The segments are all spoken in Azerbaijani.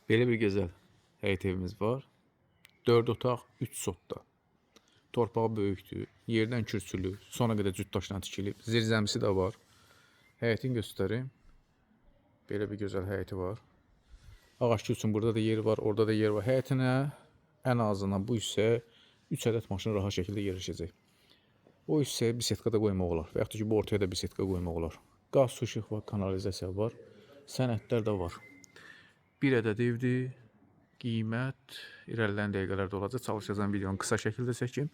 Belə bir gözəl həyət evimiz var. 4 otaq, 3 sotda. Torpağı böyükdür, yerdən kürsülü, sona qədər cüt daşla tikilib, zirzəmisi də var. Həyətini göstərim. Belə bir gözəl həyəti var. Ağac üçün burada da yer var, orada da yer var. Həyətinə ən azından bu hissəyə 3 ədəd maşın rahat şəkildə yerləşəcək. O hissəyə bisetka da qoymaq olar və yaxud da ki, bu ortaya da bisetka qoymaq olar. Qaz, su, işıq var, kanalizasiya var, sənədlər də var. Bir ədəd evdir. Qiymət irəliləyən dəqiqələrdə olacaq. Çalışacağam videonu qısa şəkildə çəkim.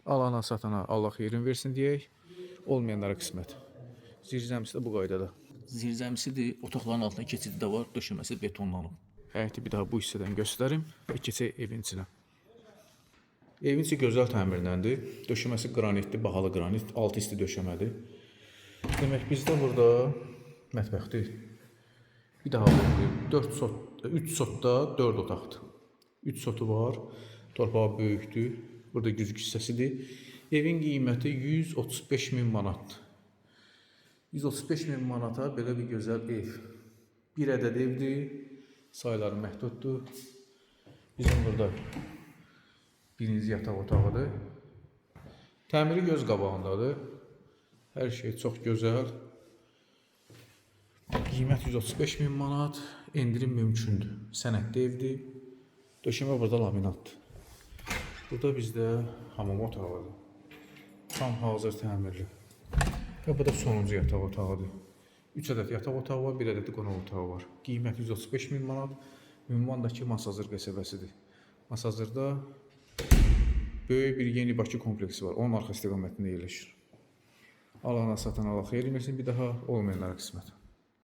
Alana satana Allah xeyrin versin deyək. Olmayanlara qismət. Zirzəmisi də bu qaydada. Zirzəmisidir, otaqların altında keçidi də var, döşəməsi betonlanıb. Həyəti bir daha bu hissədən göstərim və keçək evin içinə. Evin içi gözəl təmirləndir. Döşəməsi qranitdir, bahalı qranit, altı isti döşəmədir. Demək bizdə burada mətbəxdir. Bir daha vurğulayım. 4 sot, 3 sotda 4 otaqdır. 3 sotu var. Torpağı böyükdür. Burada güzgü hissəsidir. Evin qiyməti 135 min manatdır. 135 min manata belə bir gözəl ev. Bir ədəd evdir. Sayları məhduddur. Bizim burada birinci yataq otağıdır. Təmiri göz qabağındadır. Hər şey çox gözəl. Qiymət 135 min manat. Endirim mümkündür. Sənədli evdir. Döşəmə burada laminatdır. Burada bizdə hamam otağıdır. Tam hazır təmirli. Və bu da sonuncu yataq otağıdır. 3 ədəd yataq otağı var, 1 ədəd də qonaq otağı var. Qiymət 135 min manat. Ünvan da ki Masazır qəsəbəsidir. Masazırda böyük bir Yeni Bakı kompleksi var. Onun arxa istiqamətində yerləşir. Alana satana Allah xeyir versin, bir daha olmayanlara qismət.